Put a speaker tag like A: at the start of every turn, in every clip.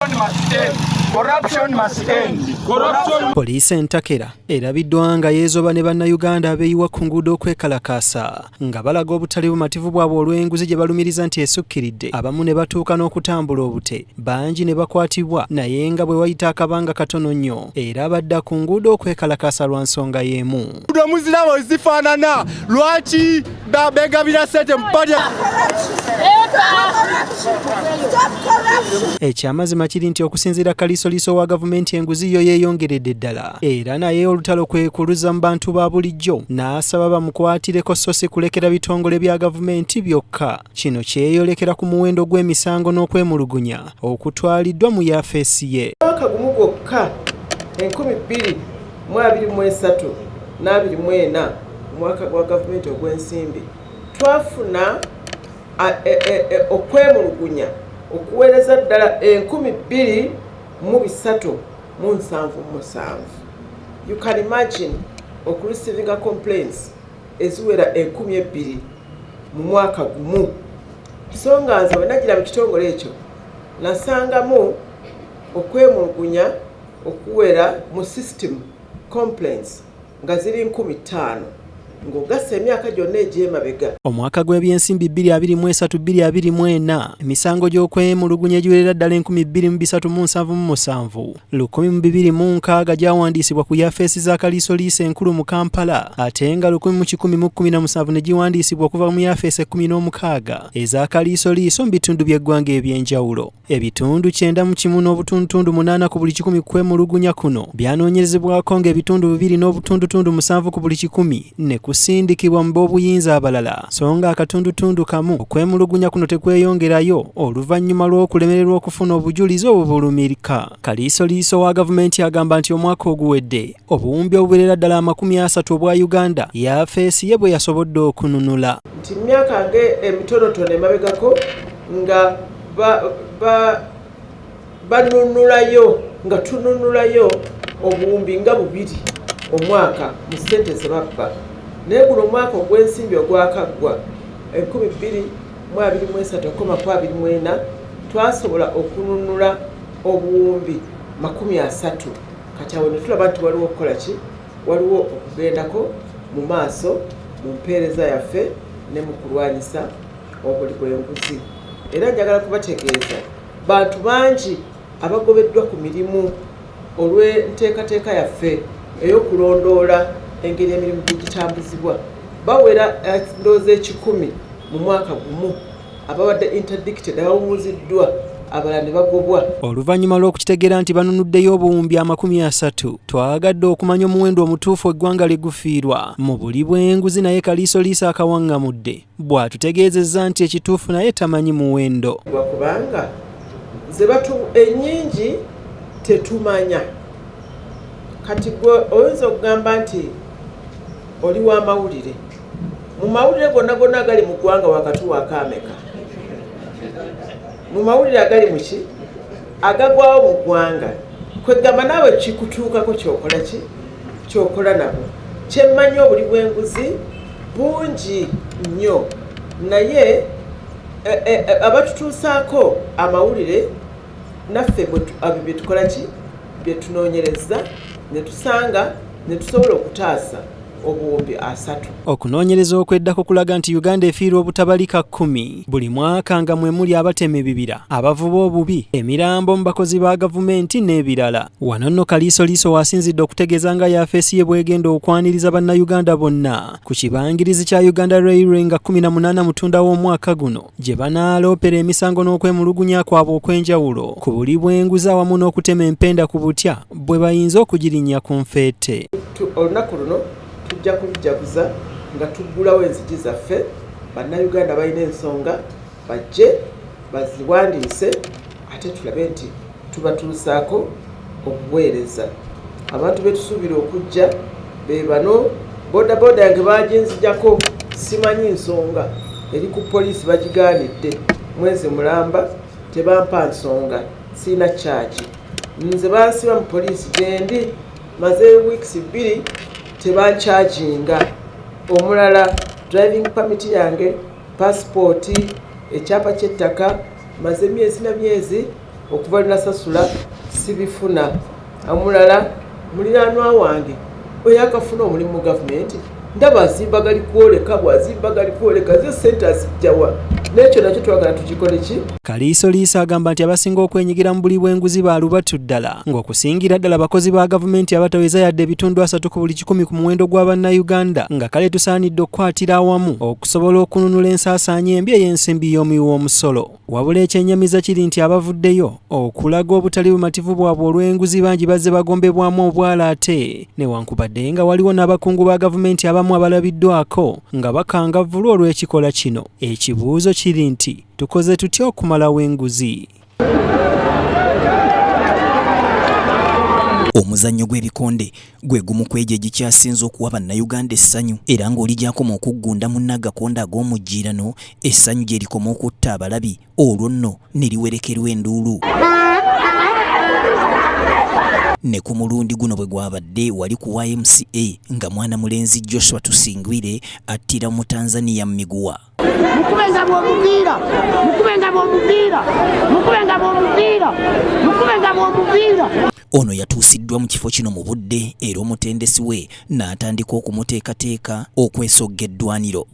A: Corruption must end. Corruption must end. Corruption.
B: Poliisi entakera erabiddwa nga yeezoba ne Bannayuganda abeeyiwa ku nguudo okwekalakaasa nga balaga obutali bumativu bwabwe olw'enguzi gye balumiriza nti esukkiridde, abamu ne batuuka n'okutambula obute, bangi ne bakwatibwa, naye nga bwe wayita akabanga katono nnyo era badda ku nguudo okwekalakaasa lwa nsonga y'emu.
C: Muzirabo zifaanana, lwaki begabira ssente mu party?
B: Ekyamazima kiri nti okusinziira kaliisoliiso wa gavumenti, enguzi yo yeeyongeredde ddala, era naye olutalo kwe kuluza mu bantu ba bulijjo n'asaba bamukwatireko so si kulekera bitongole bya gavumenti byokka. Kino kyeyolekera ku muwendo gw'emisango n'okwemulugunya okutwaliddwa mu yafeesi ye.
D: Mwaka gumu gwokka, 2023 n'24, omwaka gwa gavumenti ogw'ensimbi, twafuna okwemulugunya okuweereza ddala 2377. You can imagine okureceivinga complaints eziwera 2000 mu mwaka gumu. So nga nze bwe nagira mu kitongole ekyo, nasangamu okwemulugunya okuwera mu system complaints nga ziri 5000, ng'ogassa emyaka gyonna egy'emabega.
B: Omwaka gw'ebyensimbi 2023 2024, emisango gy'okwemulugunya egiwerera ddala 2377, 1206 gyawandiisibwa ku yafeesi za kaliisoliiso enkulu mu Kampala, ate nga 1117 ne giwandiisibwa okuva mu yafeesi 16 eza kaliisoliiso mu bitundu by'eggwanga eby'enjawulo. Ebitundu 91.8 ku buli kikumi kwemulugunya kuno byanoonyerezebwako, ng'ebitundu 2.7 ku buli kikumi ne kusindikibwa mu b'obuyinza abalala, so nga akatundutundu kamu okwemulugunya kuno tekweyongerayo oluvannyuma lw'okulemererwa okufuna obujulizi obubulumirika. Kaliisoliiso wa gavumenti agamba nti omwaka oguwedde obuwumbi obuwerera ddala 30 obwa Uganda yafeesi ye bwe yasobodde okununula.
D: Nti mu myaka nge emitonotono emabegako nga banunulayo, nga tununulayo obuwumbi nga 2 omwaka mu ssente ze babba, naye guno omwaka ogw'ensimbi ogwakaggwa, 2023 okoma ku 24, twasobola okununula obuwumbi 30. Kati awo ne tulaba nti waliwo okukola ki, waliwo okugendako mu maaso mu mpeereza yaffe ne mu kulwanyisa obuli bw'enguzi. Era njagala kubategeeza, bantu bangi abagobeddwa ku mirimu olw'enteekateeka yaffe ey'okulondoola engeri emirimu gye gitambuzibwa. Bawera ndowooza 100 mu mwaka gumu ababadde interdicted, abawumuziddwa, abalala ne bagobwa.
B: Oluvannyuma lw'okukitegeera nti banunuddeyo obuwumbi 30, twagadde okumanya omuwendo omutuufu eggwanga lye gufiirwa mu buli bw'enguzi, naye kaliisoliiso akawaŋŋamudde bw'atutegeezezza nti ekituufu naye tamanyi muwendo.
D: Kubanga ze batu ennyingi tetumanya. Kati gwe oyinza okugamba nti oli w'amawulire, mu mawulire gonna gonna agali mu ggwanga wakatuwaako ameka? Mu mawulire agali muki, agagwawo mu ggwanga, kwegamba naawe kikutuukako, kyokola ki, kyokola nabo. Kyemmanyi, obuli bw'enguzi bungi nnyo, naye abatutuusaako amawulire naffe abo bye tukola ki, bye tunoonyereza ne tusanga ne tusobola okutaasa obuwumbi 30.
B: Okunoonyereza okweddako kulaga nti Uganda efiirwa obutabalika 10 buli mwaka, nga mwe muli abatema ebibira, abavuba obubi, emirambo mu bakozi ba gavumenti n'ebirala. Wano nno kaliisoliiso waasinzidde okutegeeza nga yafeesi ye bwegenda okwaniriza Bannayuganda bonna ku kibangirizi kya Uganda Railway nga 18 Mutunda w'omwaka guno, gye banaaloopera emisango n'okwemulugunya kwabwe okw'enjawulo ku buli bw'enguzi awamu n'okutema empenda ku butya bwe bayinza okugirinnya ku nfeete.
D: Olunaku luno tujja kulujaguza nga tuggulawo enzigi zaffe. Bannayuganda balina ensonga bajje baziwandiise, ate tulabe nti tubatuusaako obuweereza. Abantu betusuubira okujja be bano. Bodaboda yange baginzijako, simanyi nsonga, eri ku poliisi, bagigaanidde mwezi mulamba, tebampa nsonga, siina kyaki. Nze bansiba mu poliisi, gyendi maze weeks 2, tebancharginga. Omulala, driving permit yange, passport, ekyapa ky'ettaka, maze myezi na myezi. Okuva lwenasasula sibifuna. Omulala muliraanwa wange oyo akafuna omulimu mu gavumenti, ndaba azimba gali kwoleka, bw'azimba gali kwoleka, ze sente azijjawa? N'ekyo nakyo twagala tukikole ki.
B: Kaliisoliiso agamba nti abasinga okwenyigira mu buli bw'enguzi ba lubatu ddala, ng'okusingira ddala bakozi ba gavumenti abataweza yadde 30% ku buli 100 ku muwendo gwa bannayuganda, nga kale tusaanidde okukwatira awamu okusobola okununula ensaasaanya embi ey'ensimbi y'omuwi w'omusolo. Wabula ekyennyamiza kiri nti abavuddeyo okulaga obutali bumativu bwabwe olw'enguzi bangi bazze bagombebwamu obwala, ate newankubadde nga waliwo n'abakungu ba gavumenti abamu abalabiddwako nga bakangavvulwa olw'ekikola kino. Ekibuuzo kiri nti tukoze tutya okumalawo enguzi?
E: Omuzannyo gw'ebikonde gwe gumu ku egyo egikyasinze okuwa bannayuganda essanyu, era ng'oli gy'akoma okuggunda munne agakonde ag'omujjiirano, essanyu gye likoma okutta abalabi, olwo nno ne liwerekerwa enduulu. Ne ku mulundi guno bwe gwabadde wali ku YMCA, nga mwana mulenzi Joshua Tusingwire attira mu Tanzania mu miguwa.
F: Mukube nga bw'omupiira, mukube nga bw'omupiira, mukube nga bw'omupiira, mukube nga bw'omupiira.
E: Ono yatuusiddwa mu kifo kino mu budde, era omutendesi we n'atandika okumuteekateeka okwesogga eddwaniro.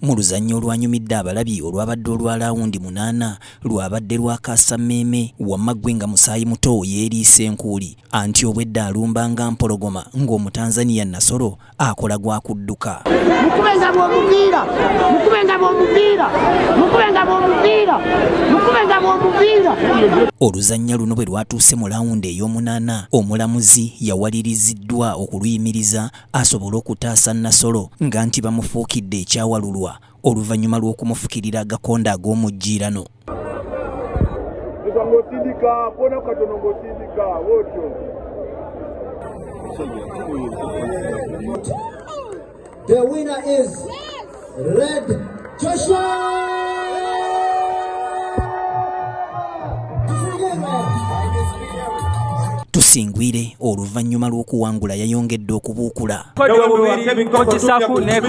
E: Mu luzannya olwanyumidde abalabi olwabadde olwa laawundi 8, lwabadde lwakaasa mmeeme, wamma ggwe nga musaayi muto yeeriisa enkuuli, anti obwedda alumba nga mpologoma, ng'Omutanzania Nasolo akola gwa kudduka.
F: Mukube nga bw'omupiira, mukube nga bw'omupiira, mukube nga bw'omupiira, mukube nga bw'omupiira.
E: Oluzannya luno bwe lwatuuse mu laawundi ey'omunaana, omulamuzi yawaliriziddwa okuluyimiriza asobole okutaasa Nasolo, nga nti bamufuukidde ekyawalulwa oluvannyuma lw'okumufukirira agakonda ag'omujjiirano.
G: The winner is Red Joshua!
E: Tusingwire oluvannyuma lw'okuwangula yayongedde okubuukula.
H: Coach Saku ne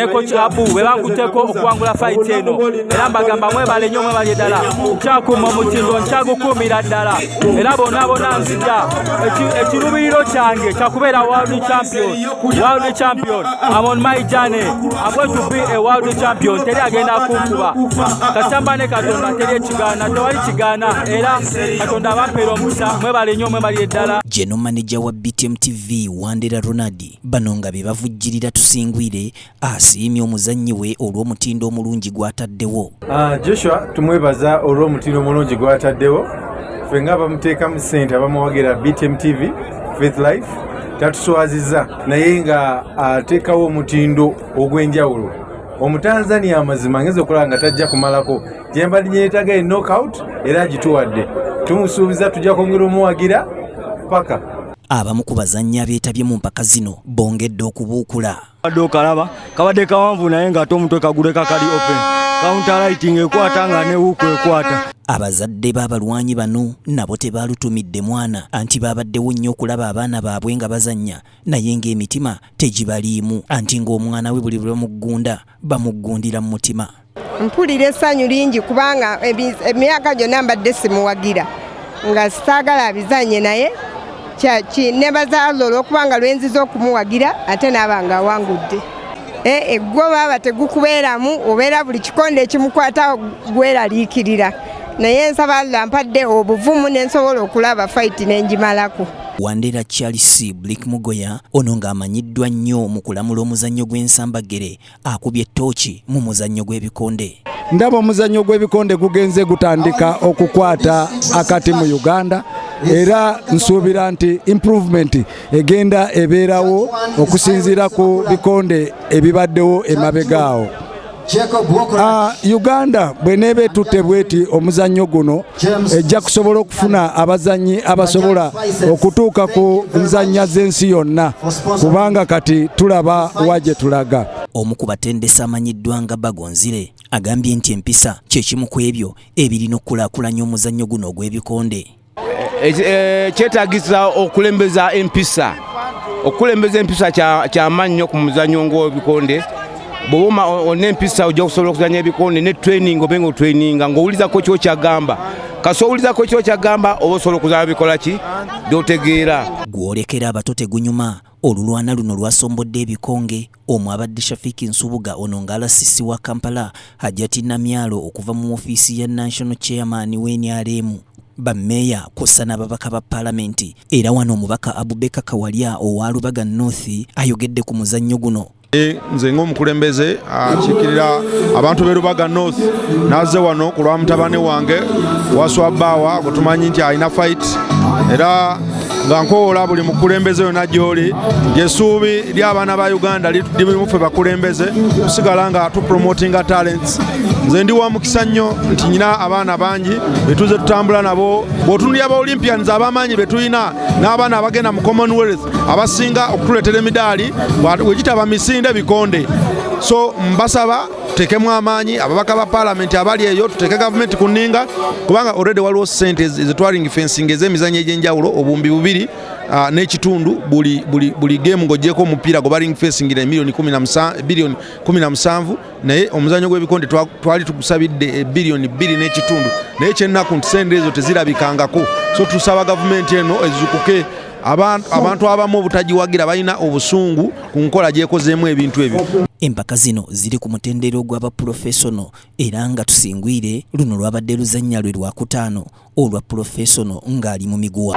H: coach Abu bwe bankutteko okuwangula fight eno, era mbagamba mwebale nnyo, mwebale ddala. Nkyakuuma omutindo, nkyagukuumira ddala, era bonna bonna nzija. Ekirubiriro kyange kyakubeera world champion, world champion. I'm on my journey. I'm going to be a world champion. Teri agenda kunkuba kasita ne Katonda, teri ekigaana, tewali kigaana, era Katonda abampeera omukisa. Mwebale nnyo, mwebalire ddala.
E: General manager wa BTM TV Wandera Ronald, bano nga be bavujjirira Tusingwire, asiimye omuzannyi we olw'omutindo omulungi gw'ataddewo.
I: Joshua tumwebaza olw'omutindo omulungi gw'ataddewo. Ffe nga bamuteekamu ssente abamuwagira BTM TV Faith Life, tatuswaziza, naye nga ateekawo omutindo ogw'enjawulo. Omutanzania amazima ngeza okulaba nga tajja kumalako gyembali nyeetaga e knockout, era agituwadde. Tumusuubiza tujja kwongera omuwagira paka.
E: Abamu ku bazannyi abeetabye mu mpaka zino bongedde okubuukula.
J: Badde okalaba kabadde kawanvu, naye ng'ate omutwe kaguleka kali open, counter right ekwata nga ne hook ekwata.
E: Abazadde b'abalwanyi bano nabo tebaalutumidde mwana, anti baabaddewo nnyo okulaba abaana baabwe nga bazannya, naye ng'emitima tegibaliimu, anti ng'omwana we buli lwe bamuggunda bamuggundira mu mutima.
K: Mpulira essanyu lingi kubanga emyaka gyonna mbadde simuwagira, nga saagala abizanye, naye nebaza Allah olwokubanga lwenziza okumuwagira ate naaba nga awangudde. Eggwo baaba tegukubeeramu, obeera buli kikonde ekimukwata gweraliikirira, naye nsaba Allah mpadde obuvumu nensobola okulaba fight nengimalako.
E: Wandera Charles Blick Mugoya, ono ng'amanyiddwa nnyo mu kulamula omuzannyo gw'ensambaggere, akubye ettooki mu muzannyo gw'ebikonde.
L: Ndaba omuzannyo gw'ebikonde gugenze gutandika okukwata akati mu Uganda, era nsuubira nti improvement egenda ebeerawo okusinziira ku bikonde ebibaddewo emabega awo. Uganda bweneeba etutte bweti omuzannyo guno, ejja kusobola okufuna abazannyi abasobola okutuuka ku nzannya z'ensi yonna, kubanga kati tulaba wa gye tulaga.
E: Omu ku batendesi amanyiddwa nga Bagonzire. Agambye nti empisa kye kimu ku ebyo ebirina okukulaakulanya omuzannyo guno ogw'ebikonde.
M: Kyetaagisa okulembeza empisa. Okukulembeza empisa kyamaanyi nnyo ku muzannyo ng'ebikonde. Bw'oba olina empisa ojja kusobola okuzannya ebikonde ne training obe nga otraininga ng'owuliza kochi wo ky'agamba. Kasita owuliza kochi wo ky'agamba oba osobola okuzannya bikola ki by'otegeera.
E: Gw'olekera abato tegunyuma. Olulwana luno lwasombodde ebikonge omwo abadde Shafiki Nsubuga ono nga RCC wa Kampala, Hajati Namyalo okuva mu ofiisi ya National Chairman w'NRM, bammeeya kw'ossa n'ababaka ba Palamenti. Era wano omubaka Abubaker Kawalya owa Lubaga North ayogedde ku muzannyo guno.
N: Nze ng'omukulembeze akiikirira abantu b'e Lubaga North nazze wano ku lwa mutabani wange Waswa Bawa gwe tumanyi nti alina fight, era nga nkowoola buli mukulembeze yonna gy'oli nti essuubi ly'abaana ba Uganda lirimu ffe bakulembeze kusigala nga tupromotinga talents. Nze ndi wa mukisa nnyo nti nyina abaana bangi betuze tutambula nabo. Bw'otunulira ba Olympians ab'amaanyi be tulina n'abaana abagenda mu Commonwealth abasinga okutuleetera emidaali wegitaba misinde bikonde. So mbasaba tuteekemu amaanyi ababaka ba paalamenti abali eyo, tuteeke gavumenti ku nninga, kubanga already waliwo ssente ezetwa ring fencing ez'emizannyo egy'enjawulo obuwumbi bubiri n'ekitundu buli game ng'oggyeko omupiira gwe ba ring fencing emiliyoni biliyoni 17, naye omuzannyo gw'ebikonde twali tugusabidde biliyoni 2.5, naye kyennaku nti sente ezo tezirabikangako. So tusaba gavumenti eno ezukuke. Abantu abamu obutagiwagira balina obusungu ku nkola gyekozeemu ebintu ebyo.
E: Empaka zino ziri ku mutendera ogw'abaprofesono era nga Tusingwire luno lwabadde luzannya lwe lwakutaano olwa professional ng'ali mu miguwa.